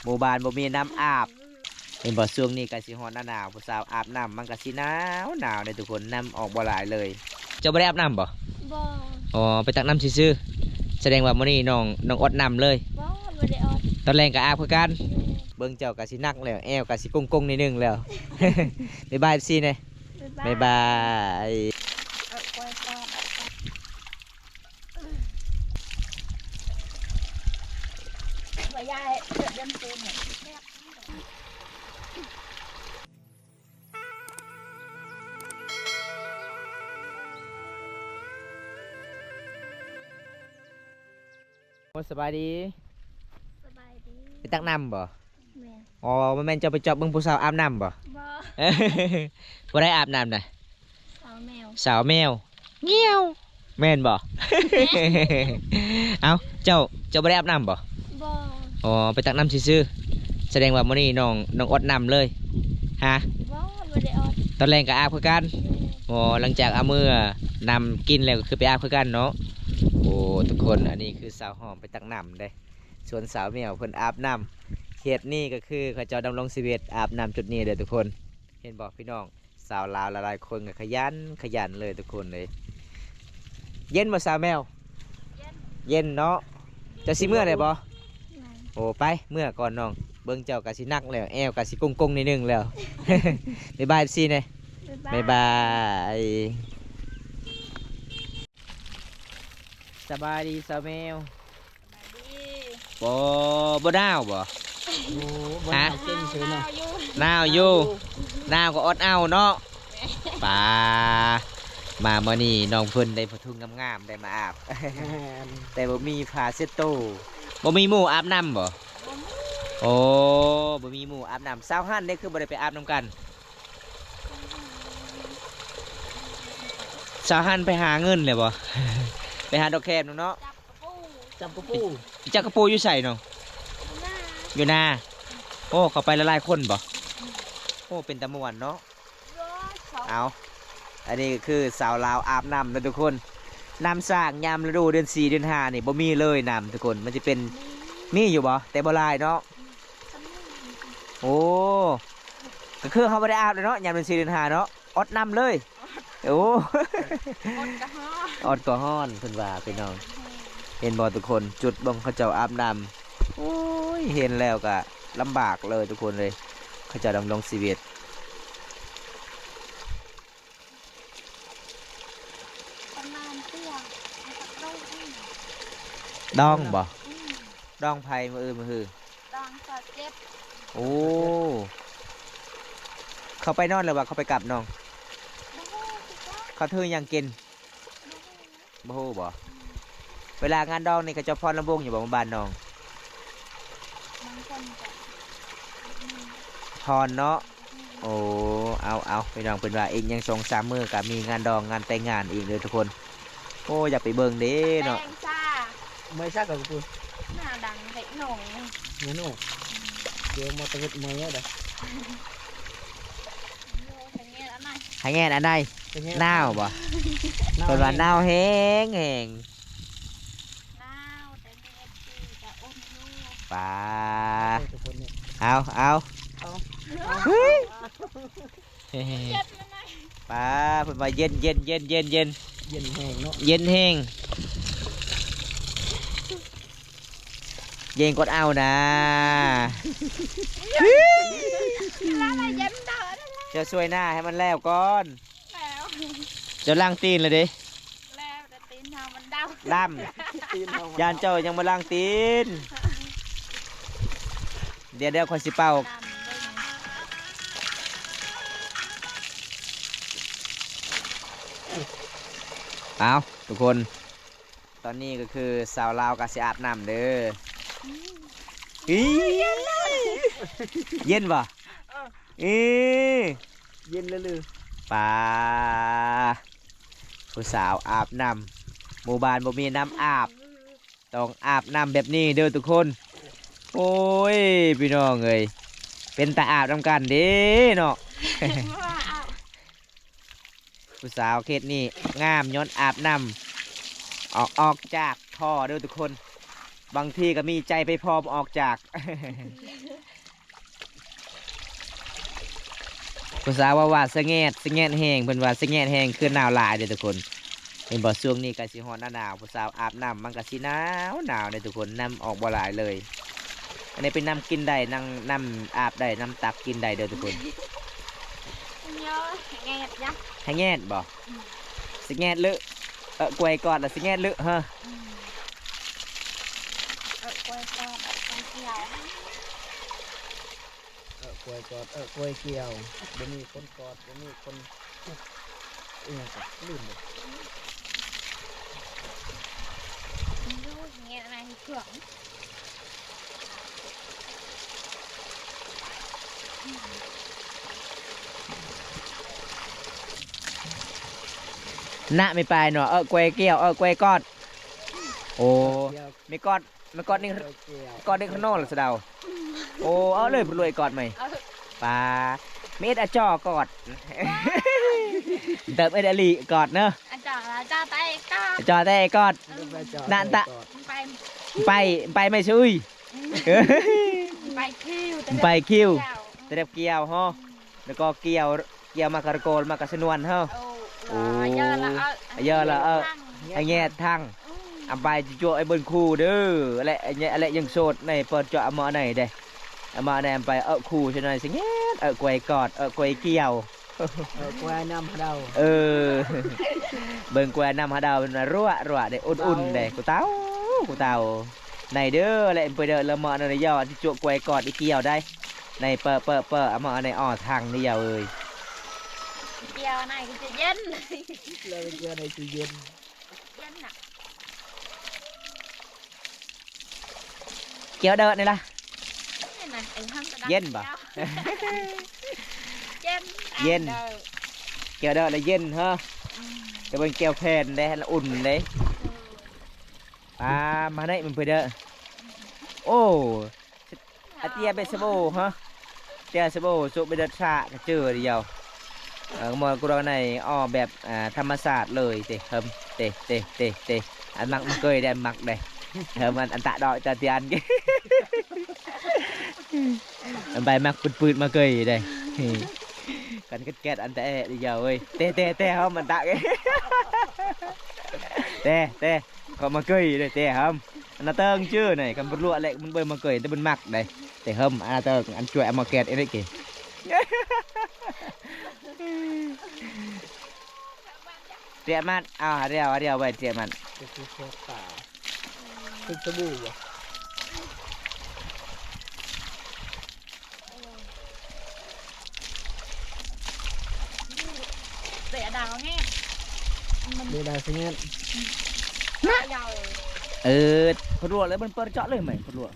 ໝູ່ບ້ານບໍ່ມີນ້ຳອາບ. ເຫັນບໍ່ ຊ່ວງນີ້ກໍຊິຮອດໜ້າໜາວ ຜູ້ສາວອາບນ້ຳມັນກໍຊິໜາວໜາວເດ້ທຸກຄົນ ນ້ຳອອກບໍ່ຫຼາຍເລີຍ. ເຈົ້າບໍ່ໄດ້ອາບນ້ຳບໍ່? ບໍ່. ອໍ ໄປຕັກນ້ຳຊື່ໆ ສະແດງວ່າມື້ນີ້ນ້ອງ ນ້ອງອອດນ້ຳເລີຍ. ບໍ່ ບໍ່ໄດ້ອອດ. ຕອນແລງກໍອາບຄືກັນ. ແມ່ນ. ເບິ່ງເຈົ້າກໍຊິໜັກແລ້ວ ແອວກໍຊິກົງໆ ໜ້ອຍໜຶ່ງແລ້ວ. ບາຍບາຍ ເອັຟຊີ ແດ່. ບາຍບາຍ. ບາຍບາຍ. ເອົາໄວ້ກ່ອນ ເອົາໄວ້ກ່ອນ. ໂອ້ ສະບາຍດີ. ສະບາຍດີ. ໄປຕັກນ້ຳບໍ່? ແມ່ນ. ອໍ ບໍ່ແມ່ນເຈົ້າໄປຈອບເບິ່ງຜູ້ສາວອາບນ້ຳບໍ່? ບໍ່. ຜູ້ໃດອາບນ້ຳນະ? ສາວແມວ. ສາວແມວ. ງຽວ. ແມ່ນບໍ່? ແມ່ນ. ເອົ້າ ເຈົ້າ ເຈົ້າບໍ່ໄດ້ອາບນ້ຳບໍ່? ບໍ່. ອໍ ໄປຕັກນ້ຳຊື່ໆ ສະແດງວ່າມື້ນີ້ນ້ອງ ນ້ອງອອດນ້ຳເລີຍ. ຮະ? ບໍ່ ບໍ່ໄດ້ອອດ. ຕອນແລງກໍອາບຄືກັນ. ແມ່ນ. ອໍ ຫຼັງຈາກເອົາເມືອນ້ຳກິນແລ້ວ ກໍຄືໄປອາບຄືກັນເນາະ. ໂອ້ ທຸກຄົນ ອັນນີ້ຄືສາວຫອມໄປຕັກນ້ຳເດ້ ສ່ວນສາວແມວເພິ່ນອາບນ້ຳ. ເຂດນີ້ກໍຄືເຂົາເຈົ້າດຳລົງຊີວິດອາບນ້ຳຈຸດນີ້ເດີທຸກຄົນ. ເຫັນບໍ່ພີ່ນ້ອງ? ສາວລາວຫຼາຍໆຄົນກໍຂະຫຍັນ ຂະຫຍັນເລີຍທຸກຄົນເອີຍ. ເຢັນບໍ່ສາວແມວ? ເຢັນ. ເຢັນເນາະ. ເຈົ້າຊິເມືອແລ້ວບໍ່? ຍັງ. ໂອ້ ໄປເມືອກ່ອນນ້ອງ. ເບິ່ງເຈົ້າກໍຊິໜັກແລ້ວ ແອວກໍຊິກົງໆ ໜ້ອຍໜຶ່ງແລ້ວ. ບາຍບາຍ ເອັຟຊີ ແດ່. ບາຍບາຍ. ບາຍບາຍ. ສະບາຍດີສາວແມວ. ສະບາຍດີ. ບໍ່ ບໍ່ໜາວບໍ່? ໂອ້ ບໍ່ໜາວ ຮະ? ເກັ່ງເຊີຍເນາະ. ໜາວຢູ່ ໜາວຢູ່ ໜາວກໍອົດເອົາເນາະ. ປາ ມາມື້ນີ້ນ້ອງເພິ່ນໄດ້ຜ້າຖົງງາມໆ ໄດ້ມາອາບ. ແມ່ນ. ແຕ່ບໍ່ມີຜ້າເຊັດໂຕ. ບໍ່ມີໝູ່ອາບນ້ຳບໍ່? ບໍ່ມີ. ໂອ້ ບໍ່ມີໝູ່ອາບນ້ຳ. ສາວຫັ້ນເດ້ ຄືບໍ່ໄດ້ໄປອາບນຳກັນ? ສາວຫັ້ນໄປຫາເງິນແລ້ວບໍ່? ໄປຫາດອກແຄມເນາະ. ຈັບກະປູ ຈັບກະປູ. ຈັບກະປູຢູ່ໃສນ້ອງ? ຢູ່ນາ. ຢູ່ນາ. ໂອ້ ເຂົາໄປຫຼາຍໆຄົນບໍ່? ໂອ້ ເປັນຕາມ່ວນເນາະ. ເອົາ ອັນນີ້ກໍຄືສາວລາວອາບນ້ຳເນາະທຸກຄົນ. ນ້ຳສ້າງຍາມລະດູເດືອນສີ່ເດືອນຫ້ານີ້ບໍ່ມີເລີຍນ້ຳທຸກຄົນ. ມັນຈະເປັນ ມີ ມີຢູ່ບໍ່? ແຕ່ບໍ່ຫຼາຍເນາະ. ໂອ້ ກໍຄືເຮົາບໍ່ໄດ້ອາບເລີຍເນາະ ຍາມເດືອນສີ່ເດືອນຫ້າເນາະ. ອອດນ້ຳເລີຍ. ໂອ້ ອອດກໍຮ້ອນ ອອດກໍຮ້ອນເພິ່ນວ່າພີ່ນ້ອງ. ເຫັນບໍ່ທຸກຄົນ ຈຸດບ່ອນເຂົາເຈົ້າອາບນ້ຳ. ໂອ້ຍ ເຫັນແລ້ວກໍລຳບາກເລີຍທຸກຄົນເອີຍ ເຂົາເຈົ້າດຳລົງຊີວິດ. ປະມານເທື່ອ ດອງບໍ່? ອືມ ດອງໃຜມື້ອື່ນມື້ຮື? ດອງຊາວເຈັດ. ໂອ້ ເຂົາໄປນອນແລ້ວວ່າເຂົາໄປກັບນ້ອງ? ບໍ່ຮູ້ຄືກັນ. ເຂົາຖືຫຍັງກິນ? ບໍ່ຮູ້. ບໍ່ຮູ້ບໍ່? ອືມ ເວລາງານດອງນີ້ເຂົາເຈົ້າຟ້ອນລຳວົງຢູ່ບໍ່ ບ້ານນ້ອງ? ບາງຄົນກໍ ອືມ ຟ້ອນເນາະ. ໂອ້ ເອົາໆ ພີ່ນ້ອງ ເພິ່ນວ່າອີກຫຍັງສອງສາມມື້ກໍມີງານດອງງານແຕ່ງງານອີກເດີທຸກຄົນ. ໂອ້ ຢາກໄປເບິ່ງເດ້ເນາະ. ແຕ່ງຊາ ເມື່ອຊາກໍຄືໜ້າດັງເດັກໜ້ອຍ ເນາະ. ດຽວມາຕະເວັດເມື່ອຍເດ້. ໂອ້ ທາງແງ່ນອັນໃດ ທາງແງ່ນອັນໃດ ຫນາວບໍ່? ເພິ່ນວ່າໜາວແຮງໆ. ໜາວ ແຕ່ມີເອັຟຊີກໍອຸ່ນຢູ່. ປາ ເອົາ ເອົາ ເອົາ ເຮີ້ຍ ປາ ເພິ່ນວ່າເຢັນ ເຢັນ ເຢັນ ເຢັນ ເຢັນ ເຢັນແຮງເນາະ ເຢັນແຮງ ເຢັນກວ່າເອົານາ. ເຈົ້າຊ່ວຍໜ້າໃຫ້ມັນແລ້ວກ່ອນ. ແລ້ວ ເຈົ້າລ້າງຕີນແລ້ວເດ້? ແລ້ວ ແຕ່ຕີນເຮົາມັນດຳ. ດຳ ຕີນເຮົາມັນດຳ ຢ້ານເຈົ້າຍັງບໍ່ລ້າງຕີນ. ດຽວ ດຽວຂ້ອຍຊິເປົ່າ. ດຳເບິ່ງ ເອົາ ທຸກຄົນ ຕອນນີ້ກໍຄືສາວລາວກໍຊິອາບນ້ຳເດີ. ອືມ ອີ ເຢັນເລີຍ ເຢັນບໍ່? ເອີ ອີ ເຢັນເລີຍ ປາ ຜູ້ສາວອາບນ້ຳ ໝູ່ບ້ານບໍ່ມີນ້ຳອາບ ຕ້ອງອາບນ້ຳແບບນີ້ເດີທຸກຄົນ. ໂອ້ຍ ພີ່ນ້ອງເອີຍ ເປັນຕາອາບນຳກັນເດ້ເນາະ. ຜູ້ສາວເຂດນີ້ງາມຍ້ອນອາບນ້ຳ ອອກ ອອກຈາກທໍ່ເດີທຸກຄົນ. ບາງທີກໍມີໃຈໄປພ້ອມອອກຈາກ. ຜູ້ສາວເວົ້າວ່າສະແງດ ສະແງດແຮງ ເພິ່ນວ່າສະແງດແຮງ ຄືໜາວຫຼາຍເດ້ທຸກຄົນ. ເຫັນບໍ່ ຊ່ວງນີ້ກໍຊິຮອດໜາວໆ ຜູ້ສາວອາບນ້ຳມັນກໍຊິໜາວໆເດ້ທຸກຄົນ ນ້ຳອອກບໍ່ຫຼາຍເລີຍ. ອັນນີ້ເປັນນ້ຳກິນໄດ້ ນ້ຳ ນ້ຳອາບໄດ້ ນ້ຳຕັກກິນໄດ້ເດີທຸກຄົນ. ຍອ ສະແງດຍະ ສະແງດບໍ່? ອືມ ສະແງດເລີ ເອີ ກວຍກອດລະສະແງດເລີເຮີ. ອືມ ເອີ ກວຍກອດ ເອີ ກວຍກຽວ. ເອີ ກວຍກອດ ເອີ ກວຍກ່ຽວ ບໍ່ມີຄົນກອດ ບໍ່ມີຄົນ ອີຫຍັງກໍລືມເບິດ. ນະ ແມ່ປາຍເນາະ ເອີ ກວຍກ່ຽວ ເອີ ກວຍກອດ. ໂອ້ ແມ່ກອດ ມັນກອດນີ້ ກອດນີ້ຂະໜໍລະສະເດົາ. ໂອ້ ເອົາເລີຍ ເພິ່ນລວຍກອດໃໝ່. ປາ ມີເອັດອາຈໍກອດ ເຕີມເອັດອາລີກອດເນາະ. ອາຈໍລະຈໍແຕ່ກອດ ຈອແຕ່ກອດ. ອືມ ນັ້ນຕະ ໄປ ໄປ ໄປໄໝ່ຊຸຍ. ອືມ ໄປຄິວ ໄປຄິວ ຕະແດັບກ່ຽວເຮົາ ແລ້ວກໍກ່ຽວ ກ່ຽວມາກະລະໂກນ ມາກະຊະນວນເຮົາ. ໂອ້ ເຢີລະເອີ ເຢີລະເອີ ໃຫ້ແຍດທັງ. ອືມ ອຳໄປຈະຈົວໄອ້ເບິ່ນຄູ່ເດີ ແລະ ແລະຍັງໂສດໃນເປີດເຈາະອະໝໍໃນເດ້ ອະໝໍໃນອຳໄປເອີຄູ່ຊະໜ່ອຍ ສະແງດ ເອີກວຍກອດ ເອີກວຍກ່ຽວ ເອີກວຍນ້ຳຫາດາວ. ເອີ ເບິ່ງກວຍນ້ຳຫາດາວ ເປັນວ່າຣວະໆເດ້ ອຸ່ນໆເດ້ ກູເຕົາ ກູເຕົາ. ໃນເດີ ແລະ ອຳໄປເດີ ລະໝໍໃນຢໍທີ່ຈົວກວຍກອດອີ່ກ່ຽວໄດ້ ໃນເປີ ເປີ ເປີ ອະໝໍໃນອໍທັງນີ້ຢາວເອີຍ. ກ່ຽວໃນກໍຈະເຢັນ ແລ້ວກ່ຽວໃນຈະເຢັນ. ເຢັນນະ ກ່ຽວເດີນີ້ລະ ເຢັນນະ ເອີ ເຢັນບໍ່? ເຢັນ ເຢັນ ກ່ຽວເດີລະເຢັນເຮີ. ອືມ ແຕ່ເບິ່ງກ່ຽວແຜ່ນເດ້ ລະອຸ່ນເດ້. ເອີ ປາ ມາໄດ້ມັນເພິ່ນເດີ. ໂອ້ ອາເຕຍເບສໂບຮະ ເຕຍສະໂບ ໂຊເບດທາກະເຈີດຽວ. ເອີ ໝໍກຣອນໃນອໍແບບ ອ່າ ທຳມະຊາດເລີຍເຕ ເຮີມ ເຕ ເຕ ເຕ ເຕ. ອັນມັກມາເກີຍໄດ້ ມັກໄດ້ ເຮີມ. ອັນ ອັນຕະດອກຕະຕຽນ ອັນໃບມັກປືດໆມາເກີຍໄດ້. ກັນແກັດໆ ອັນຕະແອະດຽວເວີຍ ເຕ ເຕ ເຕ ເຮີມ ອັນຕະ ເຕ ເຕ ເຂົາມາເກີຍໄດ້ ເຕ ເຮີມ. ອັນນາເຕີງຈື່ໃນ ຄັນບໍ່ລວກແລະມັນເບິ່ງມາເກີຍ ແຕ່ມັນມັກໄດ໋ ແຕ່ເຮີມ. ອັນນາເຕີງ ອັນຈວຍເອົາມາແກດເອເດເກ ຕຽມມັດ ເອົາດຽວ ດຽວໄວ້ຕຽມມັດ ຄືສະບູບໍ່? ເດດາວແຮງ ເດດາວສະຫຍັດ ເອີ ເພິ່ນລວກແລ້ວ ເພິ່ນເປີດເຈາະເລີຍໄໝ ເພິ່ນລວກ.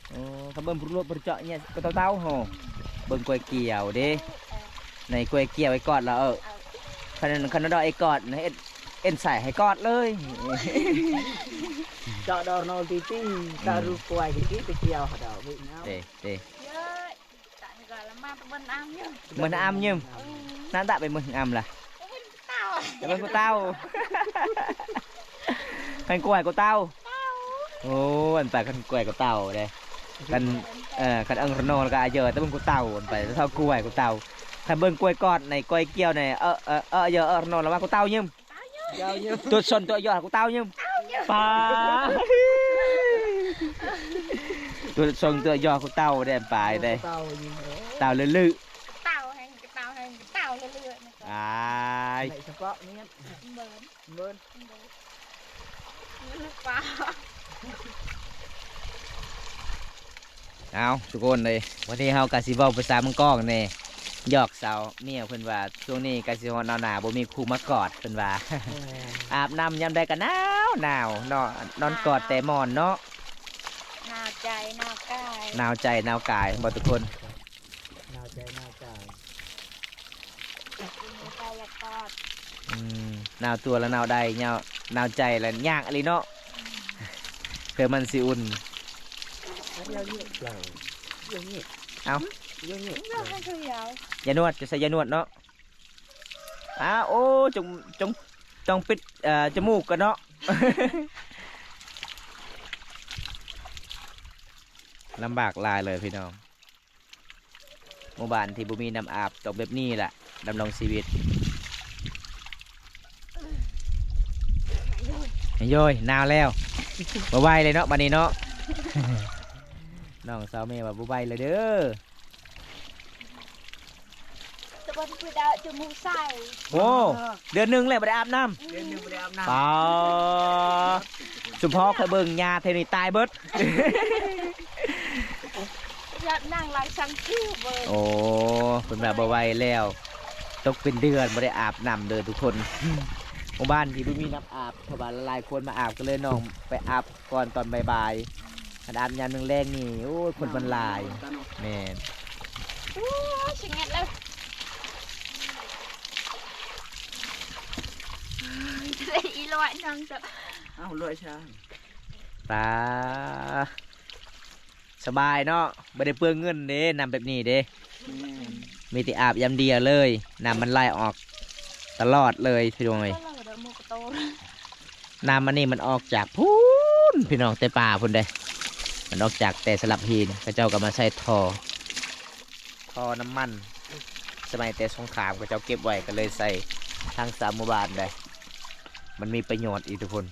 ໂອ້ ຄັນເບິ່ງເພິ່ນລວກ ເພິ່ນເຈາະເຍ ກໍເຕົາໆ ໂຫ ເບິ່ງກວຍກ່ຽວເດ້ ໃນກວຍກ່ຽວໄອ້ກອດລະ ເອີ ຄັນ ຄັນດອກໄອ້ກອດນະ ເອັນ ເອັນໃສ່ໃຫ້ກອດເລີຍ ເຈາະດອກໂນຕີຕີ ຕາຣູກວຍຕີຕີ ໄປກ່ຽວຫາດອກວິນເອົາ ເດ້ ເດ້. ເມີນອຳຍືມ ນັ້ນຕະໄປເມີນອຳລະ ໄປເບິ່ງກູເຕົ່າ ຄັນກວຍກູເຕົ່າ. ໂອ້ ອັນຕາຄັນກວຍກູເຕົ່າເດ້ ຄັນ ເອີ ຄັນເອີ້ງຣະໂນລະກະອາເຢີ ແຕ່ເບິ່ງກູເຕົ່າ ອັນໄປເທົ່າກວຍກູເຕົ່າ. ຄັນເບິ່ງກວຍກອດໃນກວຍກ່ຽວໃນ ເອີ ເອີ ເອີ ເຢີ ເອີ ຣະໂນລະວ່າກູເຕົ່າຍືມ. ຕົວຊົນຕົວຫຍໍ້ກູເຕົ່າຍືມ ປາ ຕົວຊົນຕົວຫຍໍ້ກູເຕົ່າແດ່ປາຍເດ້ ເຕົ່າຍືມ ເຕົ່າລືໆ ເຕົ່າແຮງ ເຕົ່າແຮງ ເຕົ່າລືໆ ອາຍ ສະເພາະນີ້ ເມີນ ເມີນ ເມີນ ເມີນປາ. ເອົາ ທຸກຄົນເອີຍ ວັນນີ້ເຮົາກະຊິເວົ້າພາສາເມືອງກອງແດ່ ຫຍອກສາວເມຍເພິ່ນວ່າ ຊ່ວງນີ້ກະຊິຮອດໜາວໆ ບໍ່ມີຄູ່ມາກອດເພິ່ນວ່າ ແມ່ນ ອາບນ້ຳຍາມໃດກະໜາວໆ ເນາະ ນອນກອດແຕ່ໝອນເນາະ ໜາວໃຈໜາວກາຍ ໜາວໃຈໜາວກາຍບໍ່ທຸກຄົນ ໜາວໃຈໜາວກາຍ. ອືມ ໜາວຕົວລະໜາວໃດ ໜາວ ໜາວໃຈລະຍາກອີ່ຫຼີເນາະ ເພື່ອມັນຊິອຸ່ນ ເອົາ ຢານວດ ຈະໃສ່ຢານວດເນາະ ອາ ໂອ້ ຈົ່ງ ຈົ່ງ ຕ້ອງປິດ ເອີ ຈະມູກກ່ອນເນາະ ລຳບາກຫຼາຍເລີຍພີ່ນ້ອງ. ໝູ່ບ້ານທີ່ບໍ່ມີນ້ຳອາບຕ້ອງແບບນີ້ລະ ດຳລົງຊີວິດ. ໂອ້ຍ ໜາວແລ້ວ ບໍ່ໄຫວເລີຍເນາະ ບາດນີ້ເນາະ. ນ້ອງສາວແມ່ວ່າບໍ່ໄຫວແລ້ວເດີ. ຕະບັນພຸດາຈະມຸໃສ່. ໂອ້ ເດືອນໜຶ່ງແລ້ວບໍ່ໄດ້ອາບນ້ຳ. ເດືອນໜຶ່ງບໍ່ໄດ້ອາບນ້ຳ. ປາ ຊຸມພໍ່ຂ້ອຍເບິ່ງຫຍ້າແຖວນີ້ຕາຍເບິດ. ຢາກນັ່ງຫຼາຍສັງຄືເບິ່ງ. ໂອ້ ເພິ່ນວ່າບໍ່ໄຫວແລ້ວ ຕົກເປັນເດືອນບໍ່ໄດ້ອາບນ້ຳເດີທຸກຄົນ. ໝູ່ບ້ານທີ່ບໍ່ມີນ້ຳອາບ ເພາະວ່າຫຼາຍໆຄົນມາອາບ ກໍເລີຍນ້ອງໄປອາບ ກ່ອນຕອນບ່າຍໆ ຄັນອາບຍາມແລງໆນີ້ ໂອ້ຍ ຄົນມັນຫຼາຍ. ແມ່ນ. ໂອ້ຍ ຊິແງະແລ້ວ ອີຫຼວຍນາງເຈົ້າ. ເອົ້າ ຫຼວຍຊະ ປາ ສະບາຍເນາະ ບໍ່ໄດ້ເປືອງເງິນເດ້ ນ້ຳແບບນີ້ເດ້. ແມ່ນ. ມີແຕ່ອາບຍາມດຽວເລີຍ ນ້ຳມັນໄຫຼອອກຕະຫຼອດເລີຍພີ່ນ້ອງເອີຍ. ນ້ຳອັນນີ້ມັນອອກຈາກພຸ້ນພີ່ນ້ອງ ແຕ່ປ່າພຸ້ນເດ້ ມັນອອກຈາກແຕ່ສະຫຼັບຫີນ ເຂົາເຈົ້າກໍມາໃສ່ທໍ່ ທໍ່ນ້ຳມັນ ສະໄໝແຕ່ສົງຄາມເຂົາເຈົ້າເກັບໄວ້ ກໍເລີຍໃສ່ທັງສາມໝູ່ບ້ານໄດ້ ມັນມີປະໂຫຍດອີກທຸກຄົນ.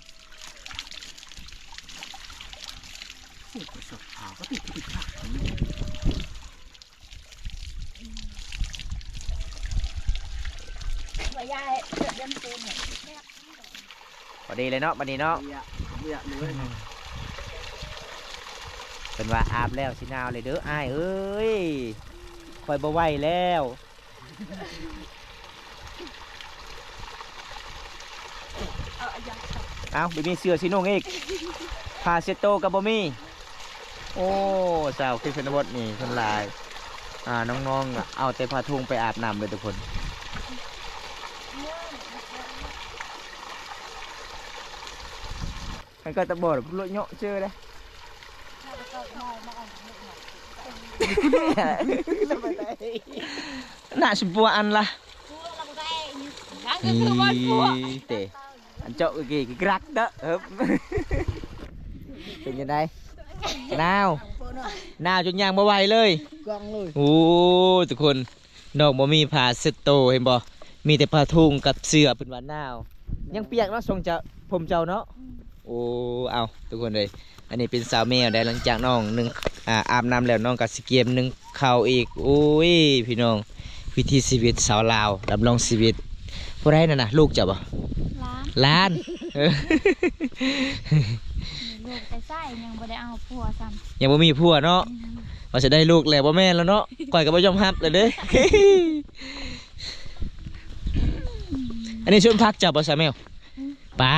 ພໍດີເລີຍເນາະ ບັດນີ້ເນາະ ເພິ່ນວ່າອາບແລ້ວຊິໜາວເລີຍເດີອ້າຍເອີຍ ຂ້ອຍບໍ່ໄຫວແລ້ວ. ເອົ້າ ບໍ່ມີເສື້ອຊິນຸ່ງອີກ ຜ້າເຊັດໂຕກໍບໍ່ມີ. ໂອ້ ຊາວເຂດຊົນນະບົດນີ້ສ່ວນຫຼາຍ ອ່າ ນ້ອງໆ ເອົາແຕ່ຜ້າຖົງໄປອາບນ້ຳເດີທຸກຄົນ. ຄັນກໍຕະບອດໂລດເຍາະເຈີເດ້ ໜ້າຊິປົວອັນລະ ນີ້ເຕ ອັນເຈາະກະກີກະກຣັກເດີ ເອີ ເປັນຈັ່ງໃດ? ໜາວ ໜາວຈົນຍ່າງບໍ່ໄຫວເລີຍ ໂອ້ ທຸກຄົນ ນ້ອງບໍ່ມີຜ້າເຊັດໂຕ ເຫັນບໍ່? ມີແຕ່ຜ້າຖົງກັບເສື້ອ ເພິ່ນວ່າໜາວ ຍັງປຽກເນາະ ຊົງເຈົ້າ ຜົມເຈົ້າເນາະ. ໂອ້ ເອົາ ທຸກຄົນເອີຍ ອັນນີ້ເປັນສາວແມວໄດ໋ ຫຼັງຈາກນ້ອງໜຶ່ງ ອາ ອາບນ້ຳແລ້ວ ນ້ອງກໍຊິກຽມໜຶ່ງເຂົ້າອີກ. ໂອ້ຍ ພີ່ນ້ອງ ວິຖີຊີວິດຊາວລາວ ດຳລົງຊີວິດ. ຜູ້ໃດນັ້ນນະ ລູກເຈົ້າບໍ່? ຫຼານ ຫຼານ ເອີ ມີລູກແຕ່ໃສ ຍັງບໍ່ໄດ້ເອົາຜົວຊ້ຳ ຍັງບໍ່ມີຜົວເນາະ. ອືມ ວ່າຊິໄດ້ລູກແລ້ວ ບໍ່ແມ່ນແລ້ວເນາະ ຂ້ອຍກໍບໍ່ຍອມຮັບແລ້ວເດ້. ອັນນີ້ສວນຜັກເຈົ້າບໍ່ ສາວແມວ? ອືມ ປາ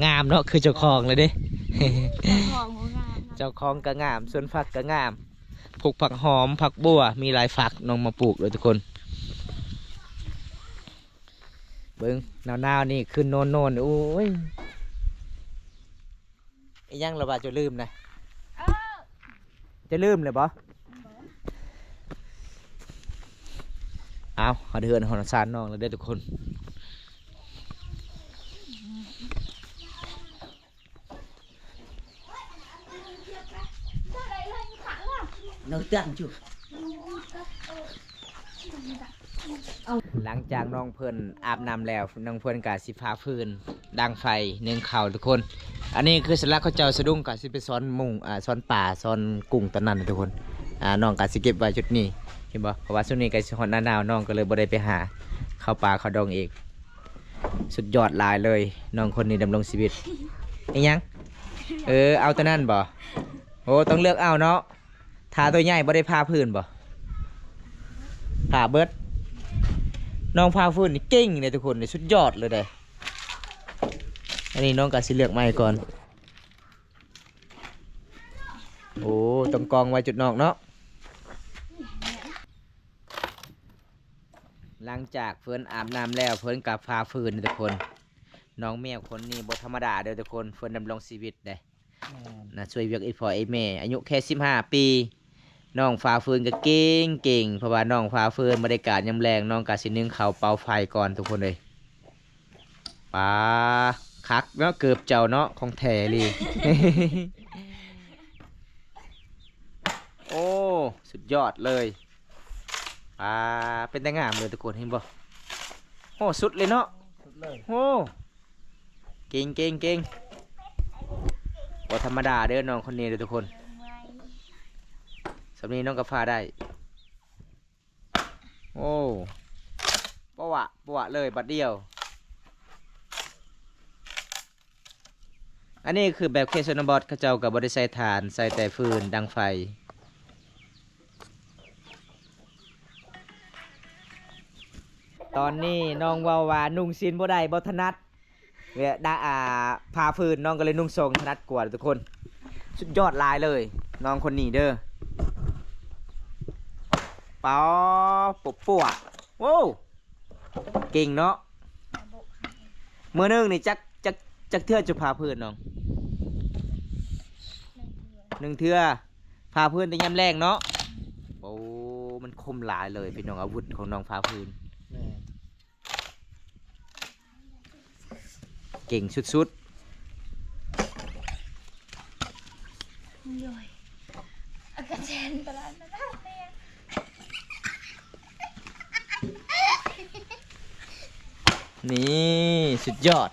ງາມເນາະ ຄືເຈົ້າຂອງເລີຍເດ້. ເຈົ້າຂອງກໍງາມ ເຈົ້າຂອງກໍງາມ ສວນຜັກກໍງາມ ປູກຜັກຫອມ ຜັກບົ່ວ ມີຫຼາຍຝັກນ້ອງມາປູກເລີຍທຸກຄົນ. ເບິ່ງ ໜາວໆ ນີ້ຂຶ້ນໂນນໆ ໂອ້ຍ. ອີຫຍັງລະວ່າຈະລືມນະ? ເອີ ຈະລືມແລ້ວບໍ່? ເອົາ ຮອດເຮືອນຮອດຊານນ້ອງແລ້ວເດີທຸກຄົນ. ເນີເຕືອນຢູ່. ຫຼັງຈາກນ້ອງເພິ່ນອາບນ້ຳແລ້ວ ນ້ອງເພິ່ນກະຊິພາຟືນດັງໄຟໜຶ້ງເຂົ້າທຸກຄົນ. ອັນນີ້ຄືສະຫຼັກເຂົາເຈົ້າສະດຸ້ງ ກະຊິໄປຊ້ອນໝູ ອາ ຊ້ອນປາ ຊ້ອນກຸ້ງຕອນນັ້ນທຸກຄົນ. ອາ ນ້ອງກະຊິເກັບໄວ້ຈຸດນີ້ ເຫັນບໍ່? ເພາະວ່າຊ່ວງນີ້ກະຊິຮອດໜ້າໜາວ ນ້ອງກະເລີຍບໍ່ໄດ້ໄປຫາເຂົ້າປ່າເຂົ້າດອງອີກ. ສຸດຍອດຫຼາຍເລີຍ ນ້ອງຄົນນີ້ດຳລົງຊີວິດ. ອີຫຍັງ? ເອີ ເອົາຕົວນັ້ນບໍ່? ໂອ້ ຕ້ອງເລືອກເອົາເນາະ. ຖ້າຕົວໃຫຍ່ບໍ່ໄດ້ພາຟືນບໍ່? ພາເບິດ. ນ້ອງພາຟືນນີ້ເກັ່ງເດ້ທຸກຄົນ ນີ້ສຸດຍອດເລີຍເດ້. ອັນນີ້ນ້ອງກໍຊິເລືອກໃໝ່ກ່ອນ. ໂອ້ ຕ້ອງກອງໄວ້ຈຸດນອກເນາະ. ຫຼັງຈາກເພິ່ນອາບນ້ຳແລ້ວ ເພິ່ນກໍພາຟືນທຸກຄົນ. ນ້ອງແມວຄົນນີ້ບໍ່ທຳມະດາເດີທຸກຄົນ ເພິ່ນດຳລົງຊີວິດເດ້. ແມ່ນ ນະ ຊ່ວຍວຽກອີ່ພໍ່ອີ່ແມ່ ອາຍຸແຄ່ສິບຫ້າປີ ນ້ອງຟາຟືນກໍເກັ່ງໆ ເພາະວ່ານ້ອງຟາຟືນ ບັນຍາກາດຍາມແລງ ນ້ອງກໍຊິໜຶ້ງເຂົ້າເປົ່າໄຟກ່ອນທຸກຄົນເອີຍ. ປາ ຄັກເນາະ ເກີບເຈົ້າເນາະ ຂອງແທ້ອີ່ຫຼີ. ໂອ້ ສຸດຍອດເລີຍ. ອ່າ ເປັນຕາງາມເລີຍທຸກຄົນ ເຫັນບໍ່? ໂອ້ ສຸດເລີຍເນາະ ສຸດເລີຍ. ໂອ້ ເກັ່ງໆໆ ບໍ່ທຳມະດາເດີ ນ້ອງຄົນນີ້ເດີທຸກຄົນ. ສ່ຳນີ້ນ້ອງກະຟ້າໄດ້. ໂອ້ ປະວະ ປະວະເລີຍບາດດຽວ. ອັນນີ້ຄືແບບເຂດຊົນນະບົດ ເຂົາເຈົ້າກໍບໍ່ໄດ້ໃຊ້ຖ່ານ ໃຊ້ແຕ່ຟືນດັງໄຟ. ຕອນນີ້ນ້ອງເວົ້າວ່ານຸ່ງສິ້ນບໍ່ໄດ້ ບໍ່ຖະໜັດ ແລະ ດາ ອ່າ ຜ່າຟືນ ນ້ອງກໍເລີຍນຸ່ງສົ້ງຖະໜັດກວ່າທຸກຄົນ. ສຸດຍອດຫຼາຍເລີຍ ນ້ອງຄົນນີ້ເດີ. ປາ ປົວໆ ໂອ້ ເກັ່ງເນາະ. ມື້ໜຶ່ງນີ້ຈັກ ຈັກ ຈັກເທື່ອຈະຜ່າຟືນນ້ອງ? ໜຶ່ງເທື່ອ. ຜ່າຟືນແຕ່ຍາມແລງເນາະ. ໂອ້ ມັນຄົມຫຼາຍເລີຍພີ່ນ້ອງ ອາວຸດຂອງນ້ອງຜ່າຟືນ. ແມ່ນ. ເກັ່ງສຸດໆ. ໂອ້ຍ ອາກາເຊນຕະຫຼາດມາແລ້ວແມ່. ນີ້ ສຸດຍອດ.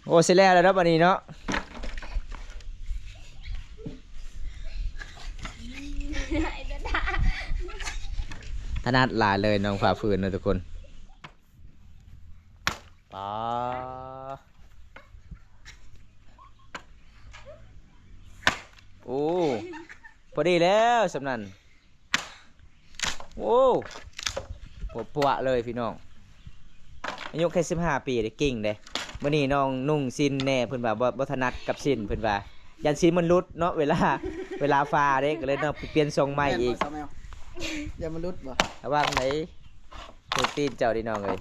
ໂອ້ ຊິແລ້ວແລ້ວເນາະ ບາດນີ້ເນາະ. ຖະໜັດຫຼາຍເລີຍນ້ອງຟ້າຟື້ນເນາະທຸກຄົນ. ປາ ໂອ້ ພໍດີແລ້ວສ່ຳນັ້ນ. ໂອ້ ປົວໆເລີຍພີ່ນ້ອງ. ອາຍຸແຄ່ສິບຫ້າປີເດ້ ເກັ່ງເດ້. ມື້ນີ້ນ້ອງນຸ່ງສິ້ນແດ່ ເພິ່ນວ່າບໍ່ ບໍ່ຖະໜັດກັບສິ້ນ ເພິ່ນວ່າຢ້ານສິ້ນມັນຫຼຸດເນາະ ເວລາ ເວລາຜ່າເດ້ ກໍເລີຍເນາະ ປ່ຽນຊົງໃໝ່ອີກ. ແມ່ນບໍ່ສາວແມວ? ຢ້ານມັນຫຼຸດບໍ່? ລະວັງໄດ໋ ຖືກຕີນເຈົ້າເດ້ນ້ອງເອີຍ.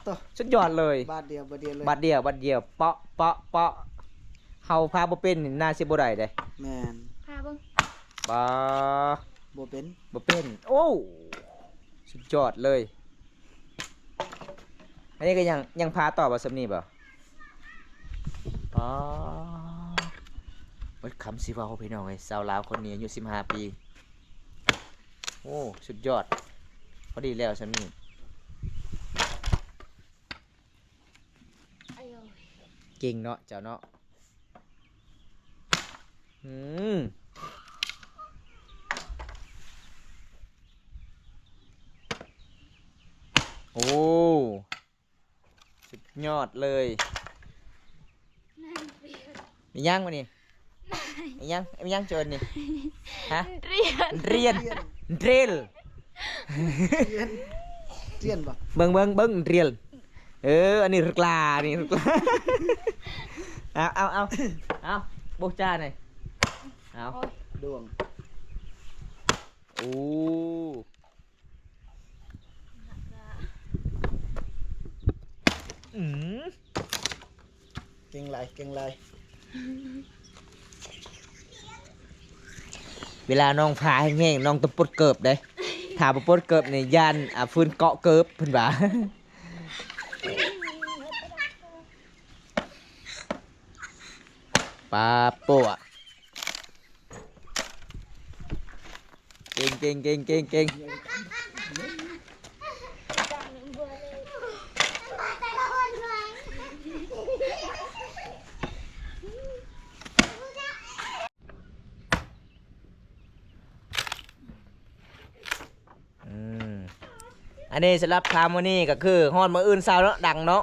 ໂຕ ສຸດຍອດເລີຍ ບາດດຽວ ບາດດຽວເລີຍ ບາດດຽວ ບາດດຽວ ເປາະ ເປາະ ເປາະ. ເຮົາຜ່າບໍ່ເປັນນີ້ໜ້າຊິບໍ່ໄດ້ເດ້. ແມ່ນ ຜ່າເບິ່ງ. ປາ ບໍ່ເປັນ ບໍ່ເປັນ. ໂອ້ ສຸດຍອດເລີຍ. ອັນນີ້ກໍຍັງ ຍັງຜ່າຕໍ່ບໍ່ ສ່ຳນີ້ບໍ່? ປາ ເບິດຄຳຊິເວົ້າພີ່ນ້ອງເອີຍ. ສາວລາວຄົນນີ້ອາຍຸສິບຫ້າປີ. ໂອ້ ສຸດຍອດ ພໍດີແລ້ວສ່ຳນີ້. ເກັ່ງເນາະເຈົ້າເນາະ. ອືມ ໂອ້ ສຸດຍອດເລີຍ. ມີຫຍັງວະນີ້? ອີຫຍັງ ອີຫຍັງເອີ້ນນີ້? ຮະ? ດຣຽນ ດຣຽນ ດຣຽນ ດຣຽນບໍ່? ເບິ່ງ ເບິ່ງ ເບິ່ງ ດຣຽນ. ເອີ ອັນນີ້ຣຶກລາ ນີ້ຣຶກລາ. ເອົາ ເອົາ ເອົາ ເອົາ ບຸກຈານ. ເອົາ ໂອ້ຍ ດວງ. ໂອ້ ອືມ ເກັ່ງຫຼາຍ ເກັ່ງຫຼາຍ. ເວລານ້ອງຜ່າແຮງໆ ນ້ອງຕ້ອງປົດເກີບເດ້. ຖ້າບໍ່ປົດເກີບນີ້ຢ້ານ ອ່າ ຟືນເກາະເກີບ ເພິ່ນວ່າ. ປາປົວ ເກັ່ງ ເກັ່ງ ເກັ່ງ ເກັ່ງ ເກັ່ງ. ອືມ ອັນນີ້ສຳລັບຄາວມື້ນີ້ກໍຄືຮອດມື້ອື່ນເຊົ້າເນາະ ດັງເນາະ.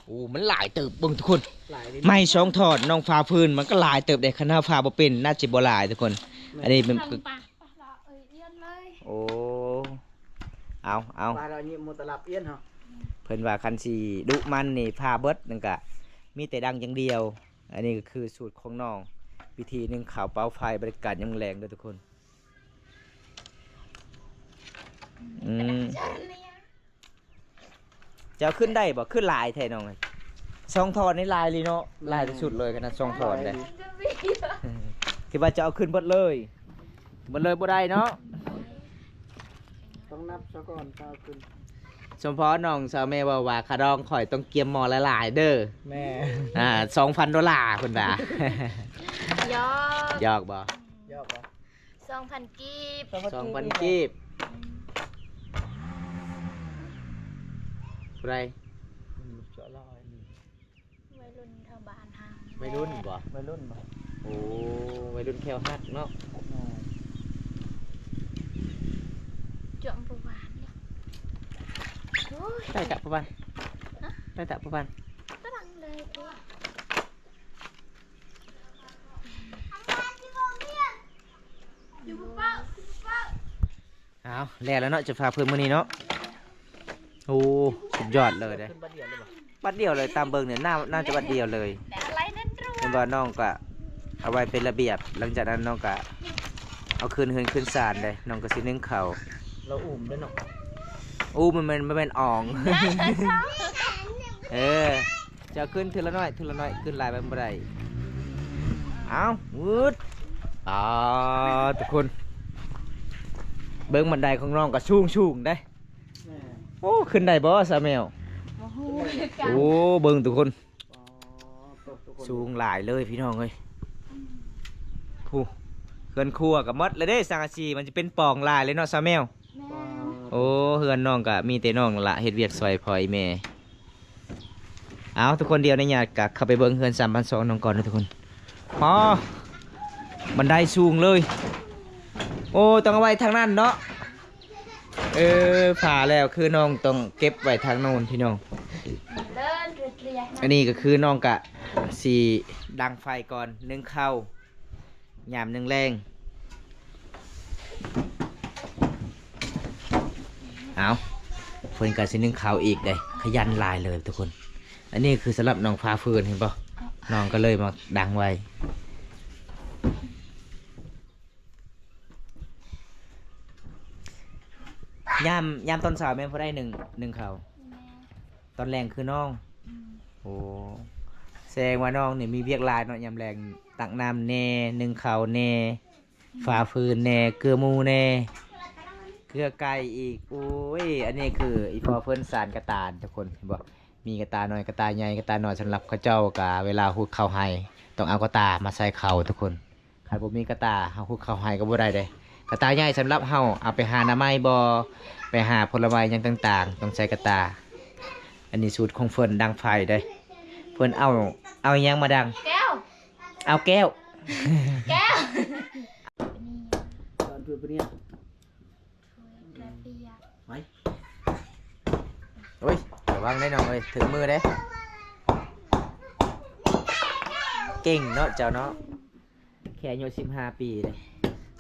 ໂອ້ ມັນຫຼາຍເຕີບ ເບິ່ງທຸກຄົນ ຫຼາຍເດ້. ໄມ້ສອງທ່ອນ ນ້ອງຜ່າຟືນ ມັນກໍຫຼາຍເຕີບເດ້. ຄັນເຮົາຜ່າບໍ່ເປັນ ໜ້າຈະບໍ່ຫຼາຍທຸກຄົນ. ແມ່ນ ອັນນີ້ເປັນ ປາ ປາ ເອີຍ ອຽນເລີຍ. ໂອ້ ເອົາ ເອົາ ປາ ລະຍິມ ໝູຕະລັບອຽນເຮົາ. ເພິ່ນວ່າຄັນຊິດຸມັນນີ້ ຜ່າເບິດນັ້ນກະມີແຕ່ດັງຢ່າງດຽວ. ອັນນີ້ກໍຄືສູດຂອງນ້ອງ ວິທີໜຶ່ງເຂົ້າເປົ່າໄຟ ບັນຍາກາດຍາມແລງເດີທຸກຄົນ. ອືມ ເຈົ້າຂຶ້ນໄດ້ບໍ່? ຄືຫຼາຍແທ້ນ້ອງເອີຍ. ສອງທ່ອນນີ້ຫຼາຍອີ່ຫຼີເນາະ. ແມ່ນ ຫຼາຍທີ່ສຸດເລີຍ ຂະໜາດສອງທ່ອນເດ້. ຫຼາຍອີ່ຫຼີ ທີ່ວ່າຈະເອົາຂຶ້ນເບິດເລີຍ ເບິດເລີຍບໍ່ໄດ້ເນາະ. ຕ້ອງນັບຊະກ່ອນ ຕ້ອງເອົາຂຶ້ນ. ສົມພໍນ້ອງສາວແມ່ເວົ້າວ່າ ຄ່າດອງຂ້ອຍຕ້ອງກຽມໝໍ້ຫຼາຍໆເດີ. ແມ່ນ ອ່າ ສອງພັນໂດລາເພິ່ນວ່າ. ຫຍອກ ຫຍອກບໍ່? ຫຍອກບໍ່? ສອງພັນກີບ ສອງພັນກີບ ຜູ້ໃດ? ອືມ ເຈາະລາວ ໄວລຸ້ນແຖວບ້ານເຮົາ ໄວລຸ້ນບໍ່? ໄວລຸ້ນບໍ່? ໂອ້ ໄວລຸ້ນແຂ້ວຫັກເນາະ ແມ່ນ ຈວມປະວານເດ້ ໂອ້ຍ ໄດ້ຕະປະວານ ຮະ? ໄດ້ຕະປະວານ ກຳລັງເລີຍ ຢູ່ບໍ່ເປົ່າ ຢູ່ບໍ່ເປົ່າ. ອ້າວ ແລ້ວແລ້ວເນາະ ຈະພາເພິ່ນມື້ນີ້ເນາະ ໂອ້ ສຸດຍອດເລີຍເດ້ ບັດດຽວເລີຍບໍ່? ບັດດຽວເລີຍ ຕາມເບິ່ງນີ້ ໜ້າ ໜ້າຈະບັດດຽວເລີຍ ແຕ່ອະໄລນັ້ນຕົວະ ເຫັນບໍ່? ນ້ອງກະເອົາໄວ້ເປັນລະບຽບ ຫຼັງຈາກນັ້ນນ້ອງກະເອົາຄືນເຮືອນຄືນຊານເດ້ ນ້ອງກະຊິໜຶ້ງເຂົ້າ ລາວອູ້ມເດ້ເນາະ ອູ້ມ ມັນແມ່ນ ມັນແມ່ນອອງ ເອີ. ຈະຂຶ້ນເທື່ອລະໜ້ອຍ ເທື່ອລະໜ້ອຍ ຂຶ້ນຫຼາຍໄປບໍ່ໄດ້ ເອົ້າ ວືດ ອ່າ ທຸກຄົນ ເບິ່ງບັນໄດຂອງນ້ອງກໍສູງໆເດ້ ແມ່ນ ໂອ້ ຂຶ້ນໄດ້ບໍ່ສາວແມວ? ບໍ່ຮູ້ຄືກັນ ໂອ້ ເບິ່ງທຸກຄົນ ອໍ ສູງຫຼາຍເລີຍພີ່ນ້ອງເອີຍ ຜູ້ ເຮືອນຄົວກໍໝົດແລ້ວເດ້ ສັງກະສີ ມັນຈະເປັນປ່ອງຫຼາຍເລີຍເນາະສາວແມວ ແມ່ນ ໂອ້ ເຮືອນນ້ອງກໍມີແຕ່ນ້ອງລະເຮັດວຽກຊ່ອຍພໍ່ອີ່ແມ່ ເອົາ ທຸກຄົນ ດຽວອະນຸຍາດກະເຂົ້າໄປເບິ່ງເຮືອນສາມພັນສອງນ້ອງກ່ອນເດີທຸກຄົນ ອໍ ບັນໄດສູງເລີຍ ໂອ້ ຕ້ອງເອົາໄວ້ທາງນັ້ນເນາະ ເອີ ຝາແລ້ວຄືນ້ອງຕ້ອງເກັບໄວ້ທາງໂນ້ນພີ່ນ້ອງ ອັນນີ້ກໍຄືນ້ອງກະຊິດັງໄຟກ່ອນ ໜຶ້ງເຂົ້າ ຍາມໜຶ້ງແລງ ເອົາ ເພິ່ນກໍຊິໜຶ້ງເຂົ້າອີກເດ້ ຂະຫຍັນຫຼາຍເລີຍທຸກຄົນ ອັນນີ້ຄືສຳລັບນ້ອງຝາຟືນ ເຫັນບໍ່ ນ້ອງກໍເລີຍມາດັງໄວ້ ຍາມ ຍາມຕອນເຊົ້າແມ່ນຜູ້ໃດໜຶ້ງ ໜຶ້ງເຂົ້າ? ແມ່ ຕອນແລງຄືນ້ອງ ອືມ ໂອ້ ສະແດງວ່ານ້ອງນີ້ມີວຽກຫຼາຍເນາະ ຍາມແລງຕັກນ້ຳແດ່ ໜຶ້ງເຂົ້າແດ່ ອືມ ຝາຟືນແດ່ ເກືອໝູແດ່ ເກືອໄກ່ອີກ ໂອ້ຍ ອັນນີ້ຄືອີ່ພໍ່ເພິ່ນສານກະຕ່າທຸກຄົນ ເຫັນບໍ່ ມີກະຕ່ານ້ອຍ ກະຕ່າໃຫຍ່ ກະຕ່ານ້ອຍສຳລັບເຂົາເຈົ້າກະເວລາຫຸດເຂົ້າໄຮ່ ຕ້ອງເອົາກະຕ່າມາໃສ່ເຂົ້າທຸກຄົນ. ຄັນບໍ່ມີກະຕ່າ ເຮົາຫຸດເຂົ້າໄຮ່ກໍບໍ່ໄດ້ເດ້. ກະຕ່າໃຫຍ່ສຳລັບເຮົາເອົາໄປຫາໜໍ່ໄມ້ບໍ ໄປຫາຜົນລະໄມ້ຫຍັງຕ່າງໆ ຕ້ອງໃຊ້ກະຕ່າ. ອັນນີ້ສູດຂອງເພິ່ນ ດັງໄຟເດ້. ເພິ່ນເອົາ ເອົາຫຍັງມາດັງ? ແກ້ວ ເອົາແກ້ວ ແກ້ວ ຕອນເພິ່ນເປັນຫຍັງ? ໄປ ໂອ້ຍ ລະວັງເດ້ນ້ອງເອີຍ ຖືມືເດ້. ເກັ່ງເນາະເຈົ້າເນາະ ແຄ່ອາຍຸສິບຫ້າປີເດ້.